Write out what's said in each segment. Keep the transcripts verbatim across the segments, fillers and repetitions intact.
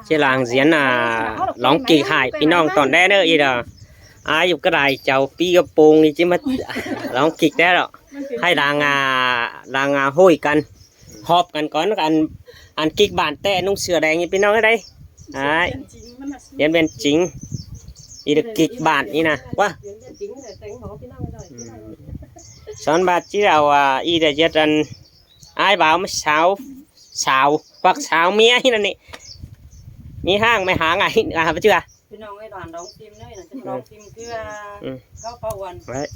Chứ lăng diễn à, lóng kịch hại pi nong tỏn đen ꞌnớ ꞌi đó. Ai dụ ꞌcọ đảy chảu pi ꞌcọ pông ꞌnị chứ ꞌmá lóng kịch đen ꞌlẹo. Hay lăng à, lăng à hội căn, họp căn cón ăn, ăn kịch bản ꞌtẹ ꞌnung sửa đen ꞌnị pi nong ꞌnớ đảy. Đấy. Diễn viên chính. ꞌI đó kịch bản ꞌnị nả. Quá. Son ꞌva chứ au à, ꞌi đó ꞌdệt ăn ai báo ꞌmá sáo, sáo, hoặc sáo ꞌmía ꞌnị nả ꞌnị. ꞌMí ꞌháng ꞌmá ꞌháng à, à, ꞌva chứ à. Pi nong ơi, đoàn đóng phim ꞌnớ, ꞌnị là đóng phim cứ, à, ừ, khắp bao quần. Đấy.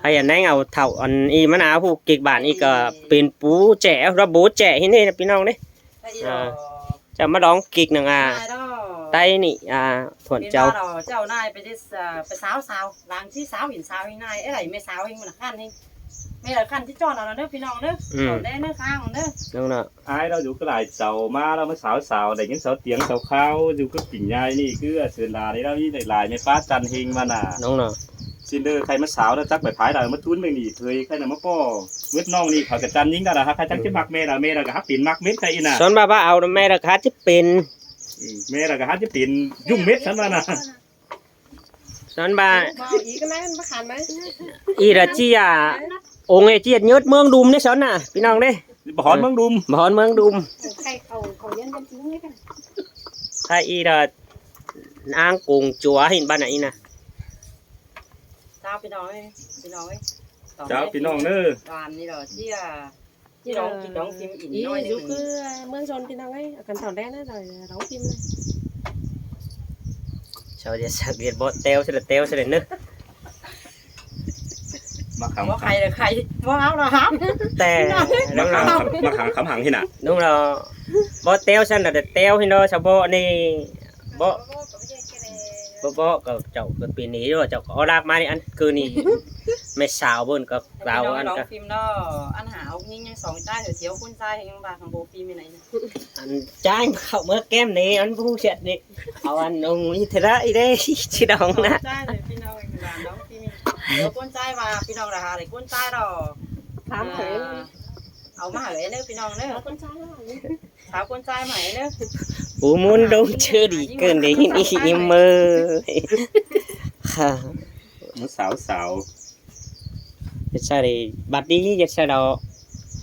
Hay ăn ꞌnéng au thảu ăn ꞌi ꞌmá nả hú kịch bản ꞌi ꞌcọ pên pú ꞌchẹ, ꞌlẹo bố ꞌchẹ ꞌhịn ꞌnị ꞌnớ pi nong ꞌnị. Hay ꞌi đó. Chảu ꞌmá đóng kịch nẳng à. Tay ꞌnị à, thuận châu. Pi nong đó, chảu ꞌnị pay, à, pay sáo sáo, lăng ꞌchí sáo ꞌhịn sáo ꞌhịn ꞌnị, ê đảy ꞌmá sáo ꞌhịn ꞌmá nả khăn ꞌhịn. ꞌMá đảy khăn ꞌchí ꞌchọn ꞌnị ꞌnớ pi nong ꞌnớ. Ừ. Tỏn đen ꞌnớ, ꞌkháng ꞌnớ. Đúng rồi. Ai ꞌlẹo dú ꞌcọ đảy chảu ꞌmá ꞌlẹo ꞌmá sáo sáo, đảy ꞌnghín sáo tiếng sáo kháo, dú ꞌcọ kỉnh nhai ꞌnị, cứ, à, sươn đa ꞌnị ꞌlẹo ꞌnị đảy lai ꞌmá pá chăn ꞌhịn ꞌmá nả. Đúng rồi. Xin đơ khay ꞌmá sáo ꞌnớ chắc pay phái đa ꞌmá thún ꞌmá ꞌnị, thuê khay nả ꞌmá ꞌpo. Mết ꞌnọng ꞌnị, khỏi ꞌcọ chăn ꞌnhính đa đa, hák khay chắc ꞌchí ꞌmặc ꞌmá đa, ꞌmá đa ꞌcọ hák pên ꞌmặc mết khay ꞌnị nả. Son ꞌva ꞌva au ꞌmá đa ꞌcọ hák ꞌchí pên. Ừ, ꞌmá đa ꞌcọ hák ꞌchí pên dúng mết sắn ꞌmá nả. Son ꞌva. Ơ, ꞌi ꞌcọ ꞌnị ꞌmá khăn ꞌnị. ꞌI đó ꞌchí à, ông ấy ꞌchí ꞌdệt nhớt ꞌmướng Đum ꞌnị son nả, pi nong ꞌnị. Báu hón ꞌmướng Đum. Báu hón ꞌmướng Đum. Hay ꞌi đó ꞌnáng công chúa ꞌhịn ꞌva nả ꞌnị nả. Chào pi nong ơi, pi nong ơi. Chào pi nong ꞌnớ. Đoàn ꞌnị đó ꞌchí à, ꞌchí đóng kịch đóng phim ꞌnị ꞌnọi dú ꞌnưng. Cứ, à, ꞌmướng son pi nong ơi, căn tỏn đen ꞌnớ, rồi đóng phim ꞌnị. Sau ꞌdệt sặc ꞌdệt bók ꞌteo ꞌsứ là ꞌteo ꞌsứ là ꞌnớ. Báu khay là khay, báu áo là áo. Té, ꞌmá khắm, ꞌmá khắm khắm hăng ꞌhịn nả. Đúng rồi. Bók ꞌteo sắn là ꞌteo ꞌhịn đó, sau bók ꞌnị. Bók. Bók bók ꞌcọ chảu ꞌcọ pên ꞌnị ꞌlẹo, chảu ꞌcọ ó lác ꞌmá ꞌnị ăn cứ ꞌnị. ꞌMá sáo bươn ꞌcọ Pi nong ăn đóng cả phim đó, ăn hả ông Ninh nhưng sóng trai rồi thiếu con trai thì nhưng mà thằng bộ phim như này. Ăn trai khảu ꞌmá kem ꞌnị, ăn bu siết ꞌnị. Au ăn ông ꞌnị thế đó, ꞌi đê, ꞌchí đóng nả. Con trai rồi pi nong, đoàn đóng phim. Thiếu con trai mà pi nong là hả, để con trai đó. Khám hả? À, au ꞌmá hả ꞌnớ pi nong ꞌnớ. Con trai đó. Sáo con trai mà ꞌnớ. Ú ꞌmún đống ꞌchớ đi cơn đế ꞌnị ꞌi ꞌmá. Hả? Nó sáo sáo. Thế sao để bắt đi, thế sao đó?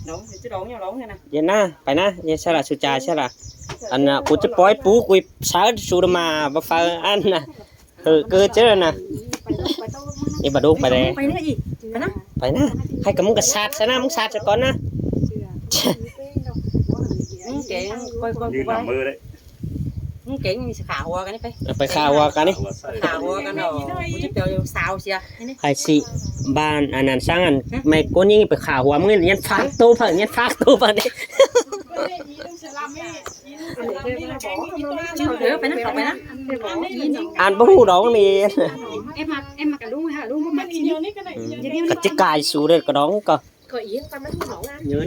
Đóng, thì chứ đóng nhau đóng như này. Vậy nả, pay nả, vậy sao là su cha, sao là. Ăn, à, ꞌcọ ꞌchí pói pú, ꞌcọ sáo su mà, báu phải ăn nả. Hơ, ꞌcọ ꞌchớ nả. Đi bát đuốc pay đé. Pay nả ꞌi. Pay nả. Pay nả. Hay ꞌcọ ꞌmứng ꞌcọ sat, sat nả, ꞌmứng sat sat cón nả. ꞌMứng kéng, coi, coi, coi. Như nằm mơ đấy. ꞌMứng kéng, khả hua căn ꞌnị pay. Ờ, pay khả hua căn ꞌnị. Khả hua căn đó. ꞌCọ ꞌchí pay sáo sia. Hay ꞌsị, ꞌvan, ăn, ăn, săng ăn, ꞌmá ꞌcốn ꞌnị pay khả hua, ꞌmứng nhắn phák tô phở, nhắn phák tô phở ꞌnị. Ăn báu ꞌhụ đóng ꞌnị. Em mà, em mà cả đúng hả, đúng mà. Cả chiếc cài su đây có đóng cơ. Nhớ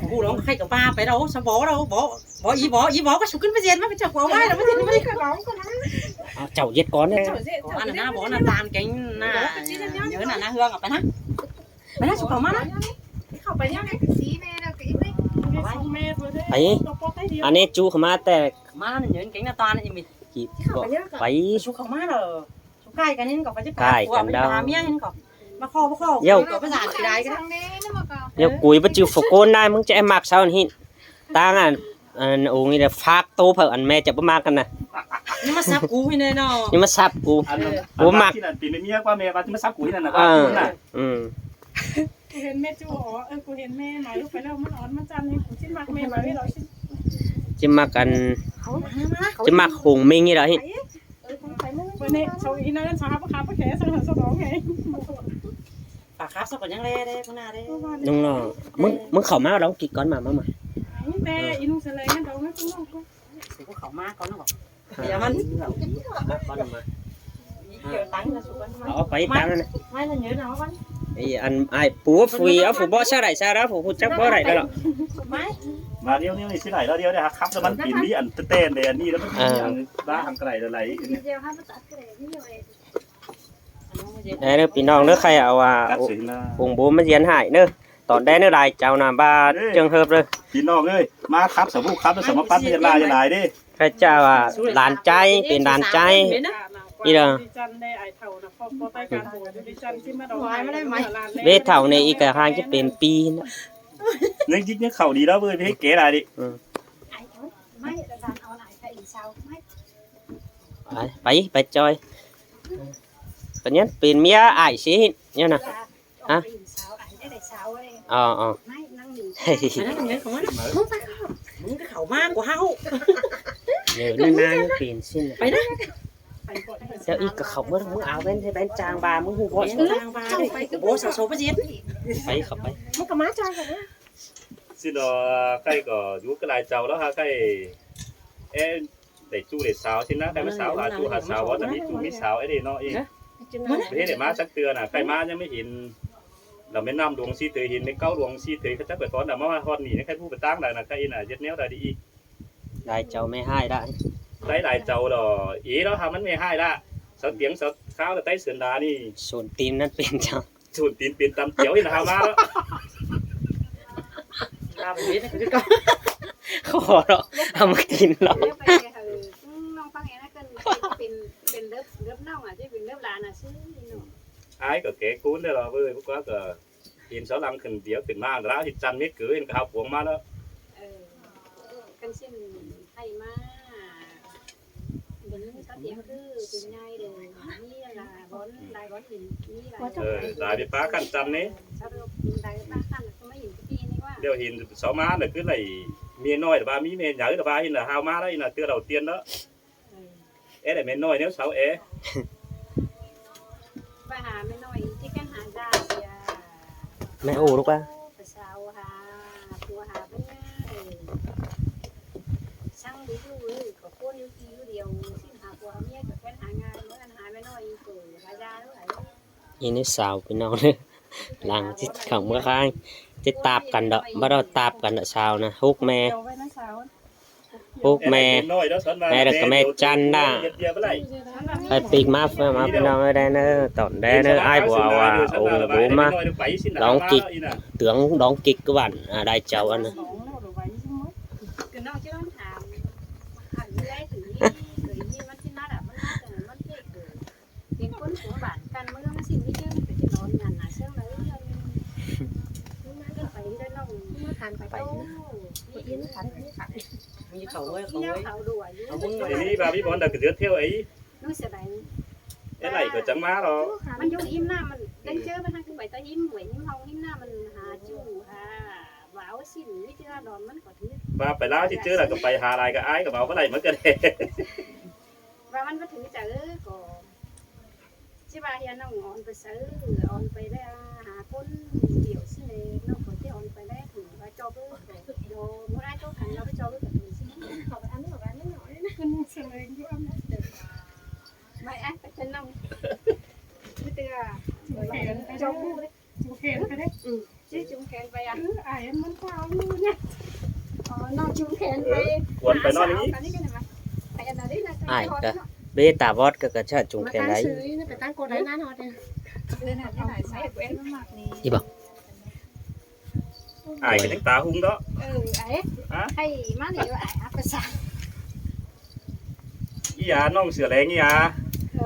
ꞌhụ đóng khay cả ba phải đâu, sao bó đâu, bó, bó ꞌi bó, ꞌi bó có su cún ꞌmá ꞌdiến ꞌmá, cái chảo của ai đâu ꞌmá ꞌdiến ꞌmá. Ờ, chảo ꞌdệt cón đấy. Ăn nả bó nả tan kéng nả, nhớ nả nả Hương à, pay nả. Pay nả, su khảu ꞌmá nả. Khảu pay nả. Pay. Ăn ꞌnị ꞌchu khảu ꞌmá té. ꞌMá nả nhớn kéng nả toàn ꞌnị mịn. Kịp. Pay. Su khảu ꞌmá nả. Su cai căn ꞌnị khảu pay chứ. Cai căn đaư. Pay ꞌmá ꞌmía ꞌnị khảu. ꞌMá khảu, ꞌmá khảu. Yau. Khảu pay dản kỉ đai căn. Yau, cúi báu ꞌchư phủ ꞌcốn đai, ꞌmứng ꞌchí ꞌmặc sau ꞌnị. Tang ăn, ăn ung ꞌnị phák tô phở ăn ꞌmá chả báu ꞌmặc căn nả. ꞌNhá ꞌmá sắp cu ꞌnị nả. ꞌNhá ꞌmá sắp cu. Ăn, ăn ꞌmặc. Ăn bác ꞌchí ăn pên ꞌmía ꞌquá ꞌmá bác ꞌchí ꞌmá sắp cu ꞌnị nả. Ờ. Bác ꞌchí ꞌnị nả. Ừ. Cu hên ꞌmá ꞌchu ó, ơ, cu hên ꞌmá mai ꞌlụk pay ꞌlẹo ꞌmắn ón ꞌmắn chăn ꞌnị, cu ꞌchí ꞌmặc ꞌmá mai ꞌlẹo. ꞌChí ꞌmặc ăn, ꞌchí ꞌmặc Hùng Minh ꞌnị đó ꞌhịn. Bơ ꞌnị, sau ꞌnị nả, sau hảư báu khắp báu khé, sau hảư sau đóng ꞌnị. Pả khắp sau ꞌcọ ꞌnhắng ꞌlé đé, ꞌcọ nả đé. Đúng rồi. ꞌMứng, ꞌmứng khảu ꞌmá đóng kịch cón ꞌmá, ꞌmá, ꞌmá. Ơ. Ơ. Su khảu ꞌmá cón ꞌnọ. Ờ, pay tang ꞌnị. Ê, ăn ai pú phuy, ơ, phủ bók ꞌsá đảy ꞌsá đó, phủ, phủ chắc bók đảy đó lỏ. Mà điêu điêu ꞌnị ꞌchí đảy đó điêu điêu, khắp cho ꞌmắn pên ꞌmí ăn tơ ten đé ăn ꞌnị đó ꞌmắn pên ꞌmí ăn đa hăng cái đảy là đảy. Đé ꞌnớ, pi nong ꞌnớ, khay au à, ung bố ꞌmá ꞌdiến ꞌhại ꞌnớ. Tỏn đen ꞌnớ lai chảu ꞌnạ, ꞌva ꞌchương ꞌhợp ꞌlới. ꞌPi ꞌnọng ꞌới, ꞌmá khắp sa ꞌvụ khắp ꞌnớ, sa ꞌmá pắt ꞌmá ꞌdệt lai lai đé. Khay ꞌchạ ꞌva lan ꞌchái, pên lan ꞌchái. ꞌNị đa. ꞌVế thảu ꞌnị ꞌí ꞌcọ ꞌháng ꞌchí pên ꞌpi ꞌnớ. ꞌNính ꞌchí ꞌnhá khảu đi ꞌlẹo ꞌvới, ꞌpưa ké lai đi. Pay, pay, pay ꞌchoi. Pên ꞌnhắng pên ꞌmía ải sí ꞌnhá ꞌnạ. Hả? Ờ, ờ. ꞌMứng ꞌcọ khảu ꞌmá của ꞌháu. ꞌNhớ ꞌnhá ꞌnhá pên ꞌsịn. Pay ꞌnớ. Chảu ꞌí ꞌcọ khảu ꞌmá, ꞌmứng au ꞌvén, ꞌhứ ꞌvén chang ꞌva, ꞌmứng ꞌhụ bót. Chang ꞌva đé. Bố sao sao báu ꞌdệt. Pay khảu pay. ꞌMứng ꞌcọ ꞌmá choi khảu ꞌnớ. ꞌSịn ꞌnọ, khay ꞌcọ dú ꞌcọ lai chảu ꞌlẹo hả khay. Ê, đảy ꞌchu đảy sao ꞌsịn ꞌnạ, khay ꞌmá sao hả ꞌchu hả sao, bót ꞌnị ꞌchu ꞌmí sao ê đé ꞌnọ ꞌí. Báu ꞌhế đảy ꞌmá sắc ꞌtưa ꞌnạ, khay ꞌmá ꞌnhắng ꞌmí hên. Lỏ ꞌmen ꞌnặm luông ꞌsị ꞌtới, hên ꞌmen cáu luông ꞌsị ꞌtới, khay chắc pay khón lỏ ꞌmá ꞌhọt ꞌnị ꞌnhá, khay ꞌhụ pay ꞌtáng lai ꞌnạ, khay ꞌnị ꞌnạ, ꞌdệt ꞌnéo lai đi ꞌí. Lai chảu ꞌmí ꞌhại đa. Lai lai chảu lỏ, ê ꞌlẹo hả ꞌmắn ꞌmí ꞌhại đa. Sau tiếng sau kháo lỏ ꞌTáy Sươn Đa ꞌnị. Sốn tin ꞌnặn pên chảu. Sốn tin pên tăm chiếu ꞌnị ꞌnạ, hảư ꞌmá ꞌlẹo. Khổ ꞌlẹo, hảư ꞌmá kin ꞌlẹo. Ai ꞌcọ ké ꞌcốn đé lo, ꞌvới, ꞌpưa ꞌquá ꞌcọ hên sau lăng khửn điêu khửn ꞌmá, ꞌlẹo ꞌhịt chăn mết cứ hên ꞌcọ hảư cuông ꞌmá ꞌlẹo. Căn ꞌsịn hảư ꞌmá. Lai ꞌviạk ꞌpá căn chăn ꞌnị. Điêu hên sau ꞌmá ꞌnạ cứ đảy ꞌmía ꞌnọi lỏ ꞌva ꞌmí ꞌmẹ nháư lỏ ꞌva hên lỏ hảư ꞌmá ꞌlẹo ꞌnị ꞌnạ, ꞌtưa lảu tiên ꞌlẹo. Ê đảy ꞌmẹ ꞌnọi ꞌnéo sau ê. ꞌMẹ ô ꞌlẹo ꞌva. ꞌNị ꞌnị sao ꞌpi ꞌnọng ꞌnớ. Lăng ꞌchí khảu ꞌmứa ꞌkháng. ꞌChí táp căn đảy, báu đảy táp căn đảy sao ꞌnạ. Hốc ꞌme. Hốc ꞌme, ꞌme đảy ꞌcọ ꞌme chăn đa. Ai ꞌpịk ꞌmá, ꞌmá ꞌpi ꞌnọng ơi đé ꞌnớ, tỏn đé ꞌnớ, ai bua ꞌva, ủng bố ꞌmá. Lóng kịch, tướng lóng kịch cứ bản, à, đài chầu ăn. Pên ꞌcốn cuông bản căn ꞌmá ꞌlới ꞌsịn ꞌmí ꞌchớ ꞌmắn ꞌcọ ꞌchí nón nhẳn nả ꞌsướng đaư. Ưn, ꞌmắn ꞌcọ pay đaư ꞌnọng. Ưn, ꞌmắn ꞌcọ pay đaư ꞌnọng. Ưn, ꞌmắn ꞌcọ pay đaư ꞌnọng. ꞌMí khảu ơi, khảu ơi. Au ꞌmứng ꞌmá. Thì ꞌmí ꞌva ꞌmí bón đa ꞌcọ ꞌdứa ꞌthiêu ê. ꞌNụ sia đaư. Ê, đảy ꞌcọ chắng ꞌmá lo. ꞌMắn dú ꞌhim ꞌnặm ꞌmắn, đang ꞌchớ ꞌmắn hák ꞌcọ pay ta ꞌhim, ꞌhuối ꞌhim ꞌháu ꞌhim ꞌnặm ꞌmắn hả ꞌchu hả. Wao ꞌsịn ꞌmí ꞌchớ đon ꞌmắn ꞌcọ thứ. ꞌVa pay ꞌlạ ꞌchí ꞌchớ đa ꞌcọ pay hả lai ꞌcọ ai ꞌcọ wao báu đảy ꞌmá ꞌcọ đe. ꞌVa ꞌmắn ꞌva thứ chả ư ꞌcọ. ꞌChí ꞌva ꞌhiạk ꞌnọng ón pay sáư, ón pay đảy hả ꞌcốn điêu ꞌsịn đe, ꞌnọng ꞌcọ ꞌchí ón pay đảy thử ꞌva ꞌchọ ư ꞌcọ. Yo, ꞌmưa ai ꞌchọ căn ꞌva ꞌchọ ư ꞌcọ thứ ꞌsịn. ꞌCọ ăn ꞌnọng ăn ꞌnọng ăn ꞌnọng. ꞌMắn sia đaư ꞌnọng. ꞌMắn ai ꞌcọ chắng ꞌnọng. ꞌMắn sia đaư. Chắng khen pay đảy. Ừ. Chứ chắng khen pay à? Ừ, ai ăn ꞌmắn sao ꞌnụ ꞌnhá. Ờ, ꞌnọng chắng khen pay. Cuốn pay ꞌnọng ꞌnị. Ai ꞌcọ bê ta bót ꞌcọ ꞌcọ chắng khen đảy. Pay ꞌtáng cô đảy ꞌnặn ꞌhọt đe. Đi bảo. Ai ꞌcọ chắng ta hung đó. Ừ, ai. Hả? Hay ꞌmá đi ai áp pay sao. Ý à, ꞌnọng sửa đen ý à. Ừ.